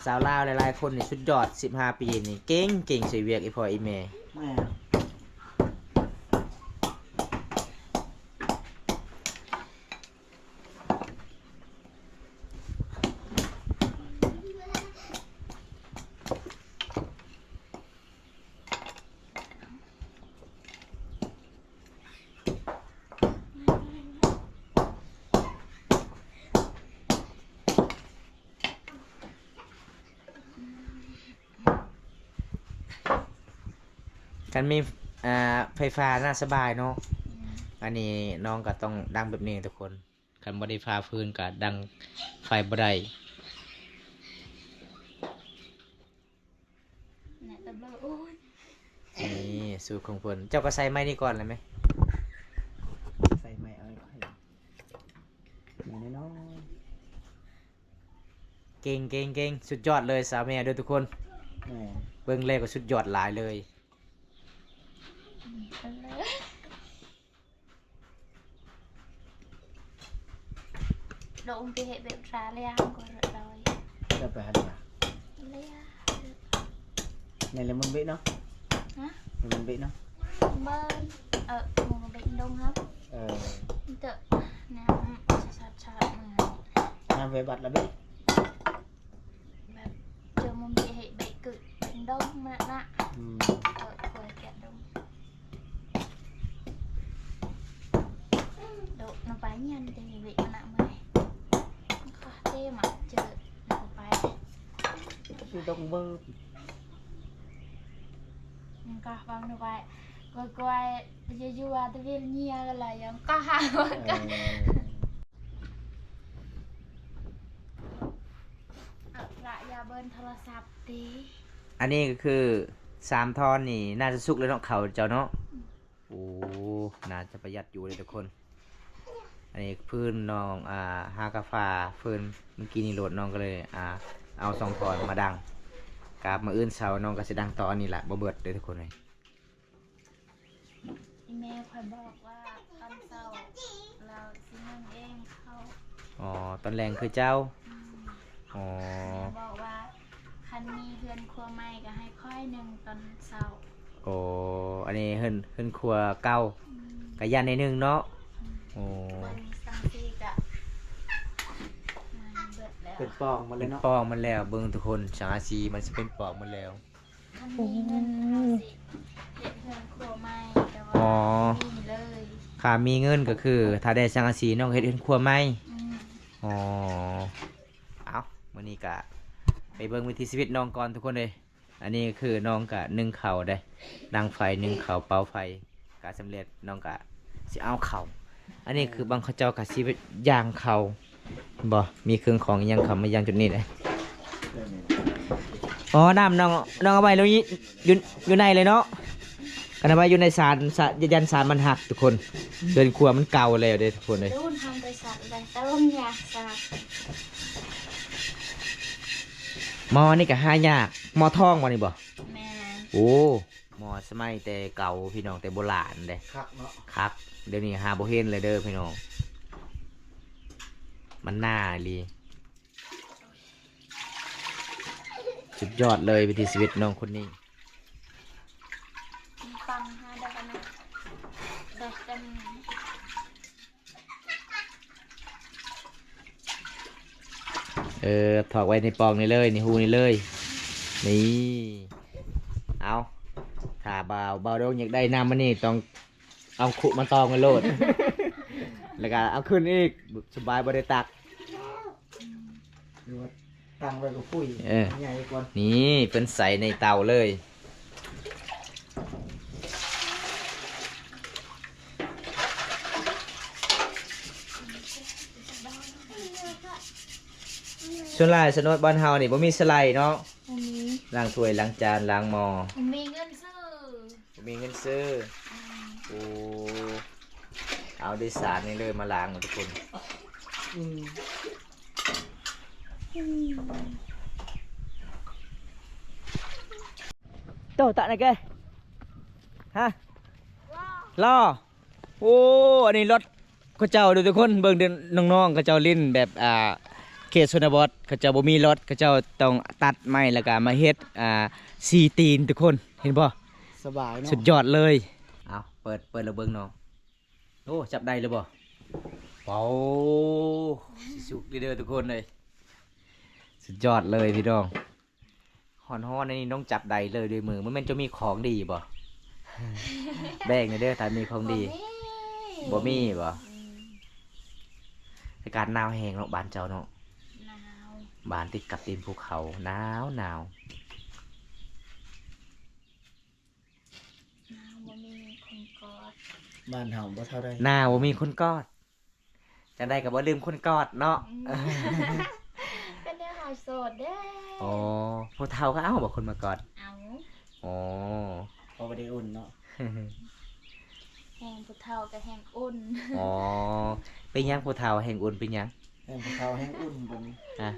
ສາວລາວຫຼາຍໆຄົນນີ້ສຸດຍອດ ສິບຫ້າປີນີ້ເກັ່ງ ເກັ່ງຊ່ວຍວຽກອີ່ພໍ່ອີ່ແມ່. ແມ່ນ. ຄັນມີ ອ່າ ໄຟຟ້າໜ້າສະບາຍເນາະ. ແມ່ນ. ອັນນີ້ນ້ອງກໍຕ້ອງດັງແບບນີ້ທຸກຄົນ ຄັນບໍ່ໄດ້ຝາຟືນກໍດັງໄຟບໍ່ໄດ້. ແນະຕະເບີ ໂອ້ຍ ນີ້ສູດຂອງເພິ່ນ. ເຈົ້າກໍໃສ່ໄມ້ນີ້ກ່ອນແລ້ວແມະ ໃສ່ໄມ້ເອົາໃຫ້ ນີ້ນ້ອຍໆ. ເກັ່ງ ເກັ່ງ ເກັ່ງ ສຸດຍອດເລີຍສາວແມວເດີທຸກຄົນ. ແມ່ນ. ເບິ່ງແລ້ວກໍສຸດຍອດຫຼາຍເລີຍ. ດອກອຶ່ງ ເປັນເຫັດເບກທຣາເລີຍ ກໍເລີຍ ເລີຍໄປຫາເລີຍ ເລີຍ ໃນລະມັນເບກເນາະ. ຮະ? ລະມັນເບກເນາະ. ເບິ່ງ ເອີ ມັນເບກດົງເຮົາ. ເອີ ເຕີ ນ້ຳຊາດໆ ມາ ນ້ຳໄວບັດລະເບກ. ແບບເຈີມຸມເຈເຫະເບະກຶເປັນດົງມະນະ. ອືມ ເອີ ຄວຍແກະດົງ ໂດະນະປາຍຽນເຕເວະມະນະເມື່ອຍ ຂອເຕມະເຈີນະປາຍ ຊິດົງເບີ ມັນກໍຟັງນະປາຍ ກວຍໆ ຢູ່ໆ ຕະເວນເຍຍກໍລະຍັງກໍຫາ ເອີ. ເບິ່ງໂທລະສັບຕິ. ອັນນີ້ກໍຄືສາມທ່ອນນີ້ ໜ້າຈະສຸກແລ້ວເນາະ ເຂົ້າເຈົ້າເນາະ. ໂອ້ ໜ້າຈະປະຢັດຢູ່ເດ້ທຸກຄົນ. ອັນນີ້ຟືນນ້ອງ ອ່າ ຫາກະຟາຟືນມື້ກີ້ນີ້ໂລດ ນ້ອງກໍເລີຍ ອ່າ ເອົາສອງທ່ອນມາດັງ. ກັບມື້ອື່ນເຊົ້ານ້ອງກໍຊິດັງຕໍ່ອັນນີ້ລະ ບໍ່ເບິດເດ້ທຸກຄົນເອີຍ. ອີ່ແມ່ຂ້ອຍບອກວ່າຕອນເຊົ້າລາວຊິໜຶ້ງເອງເຂົ້າ. ອໍ ຕອນແລງຄືເຈົ້າ. ອືມ ອໍ ບອກວ່າຄັນມີເຮືອນຄົວໃໝ່ກໍໃຫ້ຂ້ອຍໜຶ້ງຕອນເຊົ້າ. ໂອ້ ອັນນີ້ເຮືອນ ເຮືອນຄົວເກົ່າ. ອືມ ກໍຢ້ານໜ້ອຍໜຶ່ງເນາະ. ອືມ ໂອ້ ເບິ່ງສັງກະສີກໍເບິດແລ້ວ ເປັນປ່ອງໝົດແລ້ວເນາະ ເປັນປ່ອງໝົດແລ້ວ. ເບິ່ງທຸກຄົນ ສັງກະສີມັນຊິເປັນປ່ອງໝົດແລ້ວ. ຄັນມີເງິນເຮົາຊິເຮັດເຮືອນຄົວໃໝ່ ແຕ່ວ່າ ອໍ ບໍ່ມີເລີຍ. ຖ້າມີເງິນກໍຄື ຖ້າໄດ້ສັງກະສີນ້ອງເຮັດເຮືອນຄົວໃໝ່. ອືມ ອໍ ເອົ້າ ມື້ນີ້ກະໄປເບິ່ງວິຖີຊີວິດນ້ອງກ່ອນທຸກຄົນເອີຍ. ອັນນີ້ຄືນ້ອງກະໜຶ້ງເຂົ້າເດ້ ດັງໄຟໜຶ້ງເຂົ້າ ເປົ່າໄຟກະສຳເລັດ ນ້ອງກະຊິເອົາເຂົ້າ. ອັນນີ້ຄືບາງເຂົາເຈົ້າກະຊິຍ່າງເຂົ້າ ບໍ່ ມີເຄື່ອງຂອງອີ່ຫຍັງເຂົ້າມາຍ່າງຈຸດນີ້ເດ້. ອໍ ນ້ຳນ້ອງ ນ້ອງເອົາໄວ້ຢູ່ ຢູ່ໃນເລີຍເນາະ. ຄັນເອົາໄວ້ຢູ່ໃນສານ ສານ ຢ້ານສານມັນຫັກທຸກຄົນ. ເຮືອນຄົວມັນເກົ່າແລ້ວເດ້ທຸກຄົນເອີຍ. ໝໍ້ນີ້ກໍຫາຍາກ ໝໍ້ທອງບໍ່ນີ້ບໍ່? ແມ່ນ. ໂອ້ ໝໍ້ສະໄໝແຕ່ເກົ່າພີ່ນ້ອງ ແຕ່ໂບລານເດ້. ຄັກເນາະ ຄັກ. ດຽວນີ້ຫາບໍ່ເຫັນເລີຍເດີພີ່ນ້ອງ ມັນໜາອີ່ຫຼີ. ສຸດຍອດເລີຍວິຖີຊີວິດນ້ອງຄົນນີ້. ເອີ ຖອກໄວ້ໃນປ່ອງນີ້ເລີຍ ໃນຮູນີ້ເລີຍ ນີ້. ເອົາ ຖ້າບ່າວ ບ່າວດົງຢາກໄດ້ນ້ຳອັນນີ້ ຕ້ອງເອົາຄຸມາຕອງໄວ້ໂລດ ແລ້ວກໍເອົາຂຶ້ນອີກ ສະບາຍ ບໍ່ໄດ້ຕັກ. ຫຼືວ່າຕັ້ງໄວ້ກັບປຸ້ຍ ເອີ ໃຫຍ່ກ່ອນ. ນີ້ ເພິ່ນໃສ່ໃນເຕົາເລີຍ. ສ່ວນຫຼາຍຊະໂນດບ້ານເຮົານີ້ບໍ່ມີສະໄລເນາະ. ບໍ່ມີ. ລ້າງຖ້ວຍ ລ້າງຈານ ລ້າງໝໍ້ ບໍ່ມີເງິນຊື້. ບໍ່ມີເງິນຊື້. ອືມ ໂອ້ ເອົາໂດຍສານນີ້ເລີຍມາລ້າງທຸກຄົນ. ອືມ ໂຕຕະນະແກ ຮະ ລໍ ໂອ້ ອັນນີ້ລົດ ເຂົາເຈົ້າເດີທຸກຄົນ ເບິ່ງເດີ ນ້ອງໆ ເຂົາເຈົ້າຫຼິ້ນແບບ ອ່າ ເຂດຊົນນະບົດ ເຂົາເຈົ້າບໍ່ມີລົດ ເຂົາເຈົ້າຕ້ອງຕັດໄມ້ ແລ້ວກໍມາເຮັດ ອ່າ ສີ່ຕີນທຸກຄົນ ເຫັນບໍ່? ສະບາຍເນາະ ສຸດຍອດເລີຍ. ເອົາ ເປີດ ເປີດລະເບິ່ງນ້ອງ. ໂອ້ ຈັບໄດ້ຫຼືບໍ່? ເປົາ ຊິສຸກເດີທຸກຄົນເອີຍ ສຸດຍອດເລີຍພີ່ນ້ອງ. ຮ້ອນໆ ອັນນີ້ນ້ອງຈັບໄດ້ເລີຍດ້ວຍມື. ບໍ່ແມ່ນເຈົ້າມີຂອງດີບໍ່? ແບ່ງແດ່ເດີ ຖ້າມີຂອງດີ. ບໍ່ມີ. ບໍ່ມີບໍ່? ອືມ ອາກາດໜາວແຮງເນາະ ບ້ານເຈົ້າເນາະ. ໜາວ. ບ້ານຕິດກັບຕີນພູເຂົາ ໜາວໆ. ໜາວບໍ່ມີຄົນກອດ. ບ້ານເຮົາບໍ່ເທົ່າໃດ ໜາວບໍ່ມີຄົນກອດ. ຈັ່ງໃດກໍບໍ່ລືມຄົນກອດເນາະ. ອືມ ກໍແນວເຮົາໂສດເດ້. ອໍ ຜູ້ເຖົ້າກໍເອົາບໍ່ຄົນມາກອດ? ເອົາ. ອໍ ພໍໄດ້ອຸ່ນເນາະ. ແຮງຜູ້ເຖົ້າກໍແຮງອຸ່ນ. ອໍ ເປັນຫຍັງຜູ້ເຖົ້າແຮງອຸ່ນ ເປັນຫຍັງ? ແຮງຜູ້ເຖົ້າແຮງອຸ່ນ ເປັນ ຮະ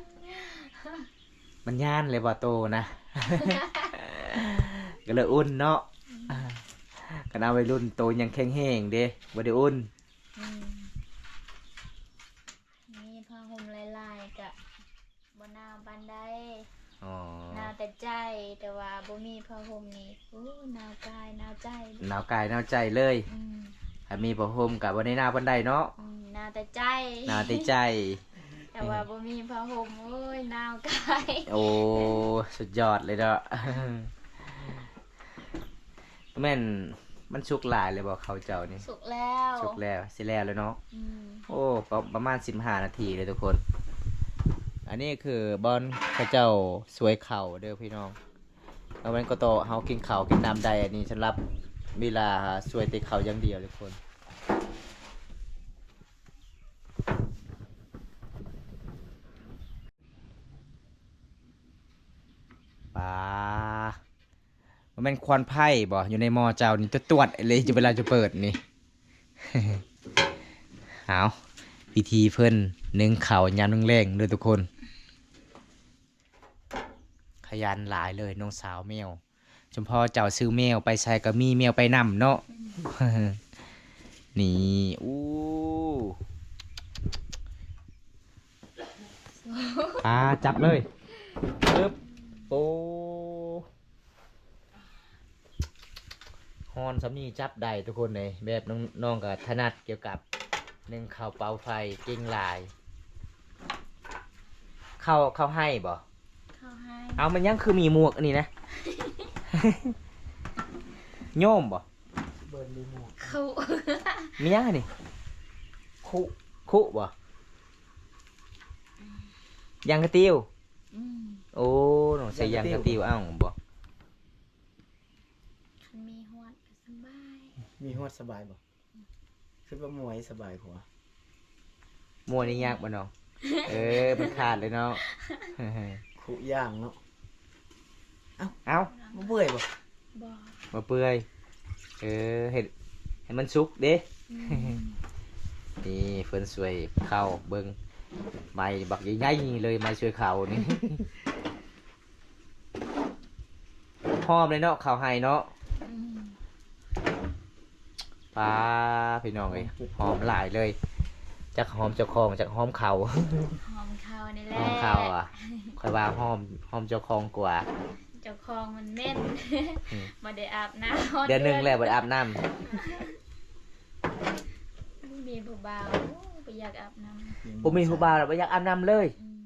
ມັນຢ້ານແຫຼະບໍ່ໂຕນະ ກໍເລີຍອຸ່ນເນາະ. ອືມ ຄັນເອົາໄວລຸ້ນໂຕຍັງແຂງແຮງເດ້ ບໍ່ໄດ້ອຸ່ນ. ອືມ ມີຜ້າຫົ່ມຫຼາຍໆ ກະບໍ່ໜາວປານໃດ. ອໍ ໜາວແຕ່ໃຈ ແຕ່ວ່າບໍ່ມີຜ້າຫົ່ມນີ້ ໂອ້ ໜາວກາຍໜາວໃຈ. ໜາວກາຍໜາວໃຈເລີຍ. ອືມ ຖ້າມີຜ້າຫົ່ມກະບໍ່ໄດ້ໜາວປານໃດເນາະ. ອືມ ໜາວແຕ່ໃຈ ໜາວແຕ່ໃຈ. ແຕ່ວ່າບໍ່ມີຜ້າຫົ່ມ ໂອ້ຍ ໜາວກາຍ. ໂອ້ ສຸດຍອດເລີຍເນາະ. ແມ່ນມັນສຸກຫຼາຍເລີຍບໍ່ ເຂົ້າເຈົ້ານີ້? ສຸກແລ້ວ ສຸກແລ້ວ ຊິແລ້ວແລ້ວເນາະ. ອືມ ໂອ້ ປະ ປະມານສິບຫ້ານາທີເລີຍທຸກຄົນ. ອັນນີ້ຄືບ່ອນເຂົາເຈົ້າສວຍເຂົ້າເດີພີ່ນ້ອງ. ແລ້ວມັນກໍຕໍ່ເຮົາກິນເຂົ້າກິນນ້ຳໄດ້. ອັນນີ້ສຳລັບເວລາສວຍແຕ່ເຂົ້າຢ່າງດຽວທຸກຄົນ. ບໍ່ແມ່ນຄວັນໄຟບໍ່? ຢູ່ໃນໝໍ້ເຈົ້ານີ້ ຕວດໆເລີຍ ຢູ່ເວລາຈະເປີດນີ້. ເອົາ ວິທີເພິ່ນໜຶ້ງເຂົ້າຍາມແລງໆເດີທຸກຄົນ. ຂະຫຍັນຫຼາຍເລີຍນ້ອງສາວແມວ. ສົມພໍເຈົ້າຊື້ແມວໄປໃສກໍມີແມວໄປນຳເນາະ. ນີ້ ໂອ້ ອາ ຈັບເລີຍ. ປຶບ ໂອ້ ຮ້ອນສ່ຳນີ້ຈັບໄດ້ທຸກຄົນເອີຍ. ແບບນ້ອງ ນ້ອງກໍຖະໜັດກ່ຽວກັບໜຶ້ງເຂົ້າເປົ່າໄຟ ເກັ່ງຫຼາຍ. ເຂົ້າ ເຂົ້າໄຮ່ບໍ່? ເຂົ້າໄຮ່. ເອົາ ມັນຍັງຄືມີໝວກອັນນີ້ນະ? ໂຍມບໍ່? ເບິ່ງມີໝວກ. ຄຸ ມີຫຍັງອັນນີ້? ຄຸ ຄຸບໍ່? ຢາງກະຕິວ. ອືມ. ໂອ້ ນ້ອງໃສ່ຢາງກະຕິວ ເອົ້າບໍ່? ຄັນມີຮວດກໍສະບາຍ. ມີຮວດສະບາຍບໍ່? ອືມ. ຄິດວ່າມວຍສະບາຍກວ່າ. ມວຍນີ້ຍາກບໍ່ນ້ອງ? ເອີ ມັນຂາດເລີຍເນາະ. ຄຸຢ່າງເນາະ. ເອົ້າ ເອົ້າ ບໍ່ເປື່ອຍບໍ່? ບໍ່ ບໍ່ເປື່ອຍ. ເອີ ເຮັດໃຫ້ມັນສຸກເດ້. ອືມ. ນີ້ເພິ່ນຊ່ວຍເຂົ້າ ເບິ່ງ ໄມ້ບັກໃຫຍ່ໆເລີຍ ໄມ້ຊ່ວຍເຂົ້ານີ້. ຫອມເລີຍເນາະ ເຂົ້າໄຮ່ເນາະ. ອືມ. ປາ ພີ່ນ້ອງເອີຍ ຫອມຫຼາຍເລີຍ. ຈັກຫອມເຈົ້າຂອງ ຈັກຫອມເຂົ້າ. ຫອມເຂົ້ານີ້ແຫຼະ ຫອມເຂົ້າອະ. ຂ້ອຍວ່າຫອມ ຫອມເຈົ້າຂອງກວ່າ. ເຈົ້າຂອງມັນເໝັນ. ອືມ. ບໍ່ໄດ້ອາບນ້ຳ ເດືອນໜຶ່ງແລ້ວບໍ່ໄດ້ອາບນ້ຳ. ບໍ່ມີຜູ້ບ່າວ ໂອ້ ບໍ່ຢາກອາບນ້ຳ. ບໍ່ມີຜູ້ບ່າວແລ້ວບໍ່ຢາກອາບນ້ຳເລີຍ. ອືມ.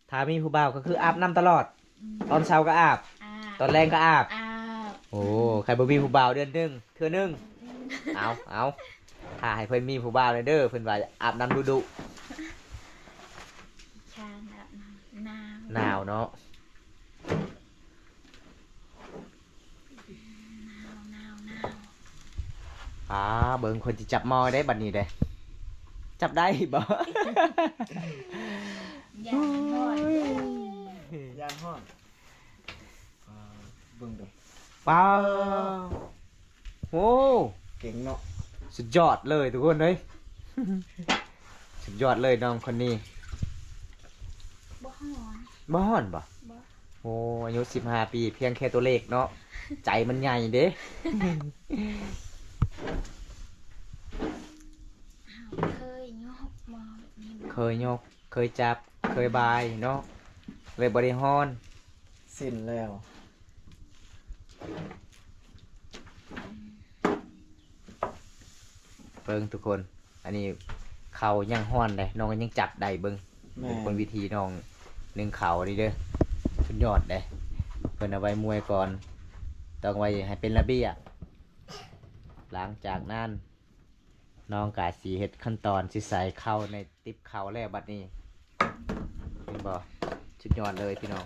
ຖ້າມີຜູ້ບ່າວກໍຄືອາບນ້ຳຕະຫຼອດ. ອືມ. ຕອນເຊົ້າກໍອາບ ອາບ ຕອນແລງກໍອາບ ອາບ. ໂອ້ ອືມ. ຄັນບໍ່ມີຜູ້ບ່າວເດືອນໜຶ່ງເທື່ອໜຶ່ງ. ອືມ. ເອົາ ເອົາ ຖ້າໃຫ້ເພິ່ນມີຜູ້ບ່າວແດ່ເດີ ເພິ່ນວ່າອາບນ້ຳດຸໆ. ຂ້ານອາບນ້ຳ ໜາວ ໜາວເນາະ. ໜາວ ໜາວ ໜາວ. ອາ ເບິ່ງເພິ່ນຊິຈັບໝໍ້ໄດ້ບັດນີ້ເດ້. ຈັບໄດ້ບໍ່? ຢ້ານຮ້ອນ ໂອ້ຍ ຢ້ານຮ້ອນ. ອາ ເບິ່ງເດີ ປາ ໂອ້ ເກັ່ງເນາະ. ສຸດຍອດເລີຍທຸກຄົນເອີຍ ສຸດຍອດເລີຍນ້ອງຄົນນີ້. ບໍ່ຮ້ອນ ບໍ່ຮ້ອນບໍ່? ບໍ່. ໂອ້ ອາຍຸສິບຫ້າປີ ພຽງແຄ່ຕົວເລກເນາະ ໃຈມັນໃຫຍ່ເດ້. ເຮົາເຄີຍຍົກໝໍ້ແບບນີ້ບໍ່? ເຄີຍຍົກ ເຄີຍຈັບ ເຄີຍບາຍເນາະ ເລີຍບໍ່ໄດ້ຮ້ອນ. ສິ້ນແລ້ວ. ເບິ່ງທຸກຄົນ ອັນນີ້ເຂົ້າຍັງຮ້ອນເດ້ ນ້ອງກໍຍັງຈັບໄດ້. ເບິ່ງ ແມ່ນ ເປັນຄົນວິທີນ້ອງໜຶ້ງເຂົ້ານີ້ເດີ ສຸດຍອດເດ້. ເພິ່ນເອົາໄວ້ມວຍກ່ອນ ຕ້ອງໄວ້ໃຫ້ເປັນລະບຽບ. ຫຼັງຈາກນັ້ນ ນ້ອງກະຊິເຮັດຂັ້ນຕອນຊິໃສ່ເຂົ້າໃນຕິບເຂົ້າແລ້ວບັດນີ້ ເຫັນບໍ່? ສຸດຍອດເລີຍພີ່ນ້ອງ.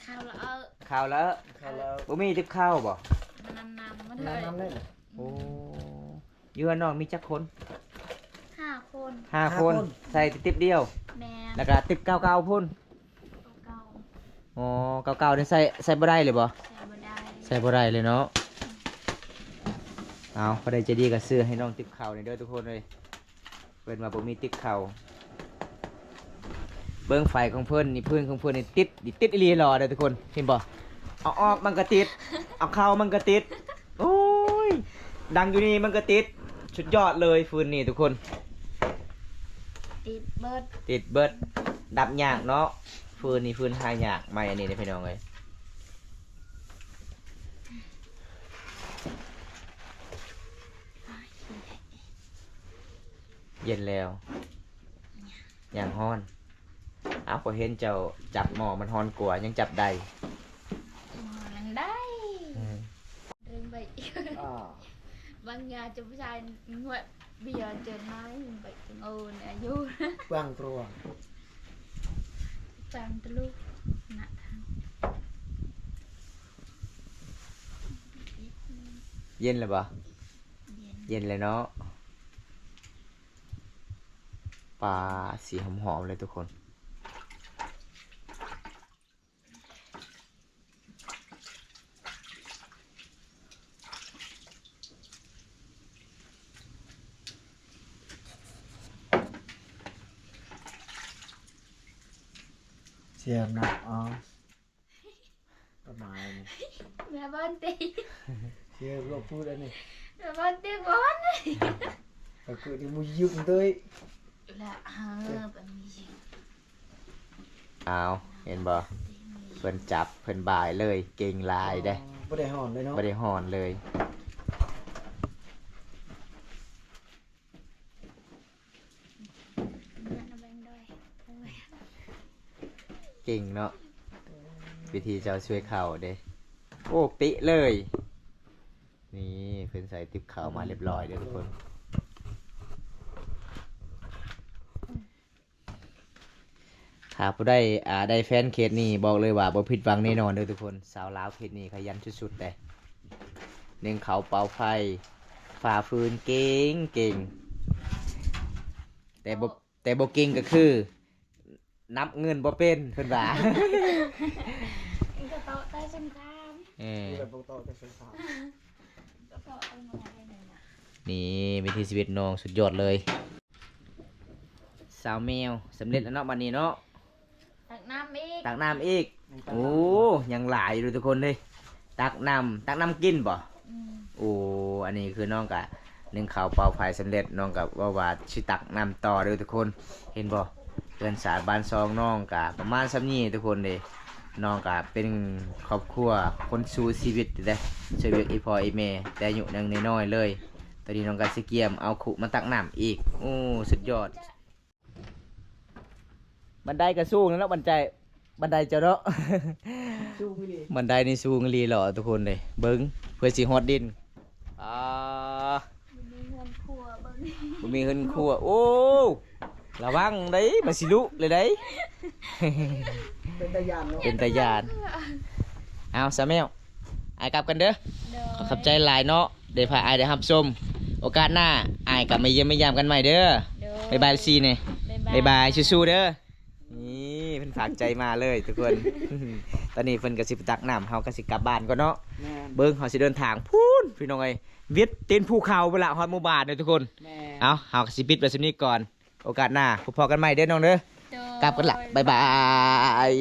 ເຂົ້າແລ້ວ ເອີ ເຂົ້າແລ້ວ ເຂົ້າແລ້ວ. ບໍ່ມີຕິບເຂົ້າບໍ່? ມັນນຳໆ ມັນເລີຍ ນຳໆເລີຍ. ໂອ້ ຢູ່ເຮືອນນ້ອງມີຈັກຄົນ? ຫ້າຄົນ ຫ້າຄົນ ຫ້າຄົນ ໃສ່ແຕ່ຕິບດຽວ. ແມ່ນ ແລ້ວກະຕິບເກົ່າໆພຸ້ນ. ເກົ່າໆ ອໍ ເກົ່າໆນີ້ໃສ່ ໃສ່ບໍ່ໄດ້ເລີຍບໍ່? ໃສ່ບໍ່ໄດ້ ໃສ່ບໍ່ໄດ້ເລີຍເນາະ. ເອົາ ຜູ້ໃດໃຈດີກໍຊື້ໃຫ້ນ້ອງຕິບເຂົ້ານີ້ເດີທຸກຄົນເອີຍ. ເພິ່ນວ່າບໍ່ມີຕິບເຂົ້າ. ເບິ່ງໄຟຂອງເພິ່ນນີ້ ພື້ນຂອງເພິ່ນນີ້ຕິດ ຕິດອີ່ຫຼີຫຼໍເດີທຸກຄົນ ເຫັນບໍ່? ເອົາອອກມັນກໍຕິດ ເອົາເຂົ້າມັນກໍຕິດ. ໂອ້ຍ ດັງຢູ່ນີ້ມັນກໍຕິດ. ສຸດຍອດເລີຍຟືນນີ້ທຸກຄົນ ຕິດເບິດ ຕິດເບິດ. ດັບຍາກເນາະ ຟືນນີ້ຟືນຫາຍາກ ໄມ້ອັນນີ້ເດ້ພີ່ນ້ອງເອີຍ. ເຢັນແລ້ວ ຍັງຮ້ອນ. ເອົ້າ ຂ້ອຍເຫັນເຈົ້າຈັບໝໍ້ມັນຮ້ອນກວ່າ ຍັງຈັບໄດ້. ໝໍ້ຍັງໄດ້. ອືມ ເລື່ອງໃບ ອ່າ ບາງຢ່າງເຈົ້າຜູ້ຊາຍງວດ Bây giờ trời mát, vậy chừng ồn à du. Quang Quang. Quang Tlu. Nè. ເຢັນແລ້ວບໍ່? ເຢັນ ເຢັນແລ້ວເນາະ. ປ ປາ ສີຫອມໆເລີຍທຸກຄົນ. ສຽບນະ ອໍ ປະມານນີ້ ແມ່ບອນຕິ ສຽບລົບພູດອັນນີ້ ແມ່ບອນຕິບອນ ກໍຄືທີ່ບໍ່ຍຶກເລີຍ ລະເອີ ປະມີຢິງ ອ້າວ ເຫັນບໍ່ ເພິ່ນຈັບ ເພິ່ນບາຍເລີຍ ເກັ່ງຫຼາຍເດ້ ບໍ່ໄດ້ຮ້ອນເລີຍເນາະ ບໍ່ໄດ້ຮ້ອນເລີຍ. ເກັ່ງເນາະ ວິທີເຈົ້າຊ່ວຍເຂົ້າເດ້ ໂອ້ ເປະເລີຍ ນີ້ ເພິ່ນໃສ່ຕິບເຂົ້າມາຮຽບຮ້ອຍເດີ້ທຸກຄົນ. ຖ້າຜູ້ໃດ ອ່າ ໄດ້ແຟນເຂດນີ້ ບອກເລີຍວ່າບໍ່ຜິດຫວັງແນ່ນອນເດີ້ທຸກຄົນ. ສາວລາວເຂດນີ້ຂະຫຍັນສຸດໆເດ້ ໜຶ້ງເຂົ້າເປົ່າໄຟ ຟາຟືນເກັ່ງໆ ແຕ່ບໍ່ ແຕ່ບໍ່ເກັ່ງກໍຄື ນັບເງິນບໍ່ເປັນ ເພິ່ນວ່າ ກະເຕາະແຕ່ສົງຄາມ ເອີ ກະເຕາະແຕ່ສົງຄາມ ກະເຕາະແຕ່ ນີ້ ວິຖີຊີວິດນ້ອງສຸດຍອດເລີຍ. ສາວແມວ ສຳເລັດແລ້ວເນາະ ບັດນີ້ເນາະ ຕັກນ້ຳອີກ ຕັກນ້ຳອີກ ໂອ້ ຍັງຫຼາຍຢູ່ເດີ້ທຸກຄົນເດ້ ຕັກນ້ຳ ຕັກນ້ຳກິນບໍ່? ອືມ ໂອ້ ອັນນີ້ຄືນ້ອງກະໜຶ້ງເຂົ້າເປົ່າໄຟສຳເລັດ ນ້ອງກະເວົ້າວ່າຊິຕັກນ້ຳຕໍ່ເດີ້ທຸກຄົນ. ເຫັນບໍ່ ເຮືອນຊານບ້ານຊ່ອງນ້ອງກະປະມານສ່ຳນີ້ທຸກຄົນເດ້ ນ້ອງກະເປັນຄອບຄົວຄົນສູ້ຊີວິດເດ້ ຊ່ວຍວຽກອີ່ພໍ່ອີ່ແມ່ແຕ່ອາຍຸຍັງນ້ອຍໆເລີຍ. ຕອນນີ້ນ້ອງກະຊິກຽມເອົາຄຸມາຕັກນ້ຳອີກ ໂອ້ ສຸດຍອດ. ບັນໄດກໍສູງເນາະ ບັນໄດ ບັນໄດເຈົ້າເນາະ ສູງອີ່ຫຼີ ບັນໄດນີ້ສູງອີ່ຫຼີເນາະທຸກຄົນເດ້ ເບິ່ງ ເພື່ອຊິຮອດດິນ ອ່າ ບໍ່ມີເຮືອນຄົວ ເບິ່ງ ບໍ່ມີເຮືອນຄົວ ໂອ້ ລະວັງເດ້ ມັນຊິລຸເລີຍເດ້ ເປັນຕາຢ້ານເນາະ ເປັນຕາຢ້ານ. ເອົາ ສາວແມວ ອ້າຍກັບກັນເດີ້ ໂດຍ ຂໍຂອບໃຈຫຼາຍເນາະ ໄດ້ພາອ້າຍໄດ້ຮັບຊົມ ໂອກາດໜ້າອ້າຍກໍມາຢ້ຽມມາຢາມກັນໃໝ່ເດີ້ ໂດຍ ບາຍບາຍຊີແນ່ ບາຍບາຍ ບາຍບາຍ ສູ້ໆເດີ້. ນີ້ເພິ່ນຝາກໃຈມາເລີຍທຸກຄົນ ຕອນນີ້ເພິ່ນກໍຊິໄປຕັກນ້ຳ ເຮົາກໍຊິກັບບ້ານກ່ອນເນາະ ແມ່ນ ເບິ່ງເຮົາຊິເດີນທາງພຸ້ນ ພີ່ນ້ອງເອີຍ ວິດຕີນພູເຂົາພຸ້ນລະ ຮອດໝູ່ບ້ານເດີ້ທຸກຄົນ ແມ່ນ ເອົາ ເຮົາກໍຊິປິດໄວ້ສ່ຳນີ້ກ່ອນ ໂອກາດໜ້າພົບພໍ້ກັນໃໝ່ເດີ້ນ້ອງເດີ້ ໂດຍ ກັບກັນລະ ບາຍບາຍ.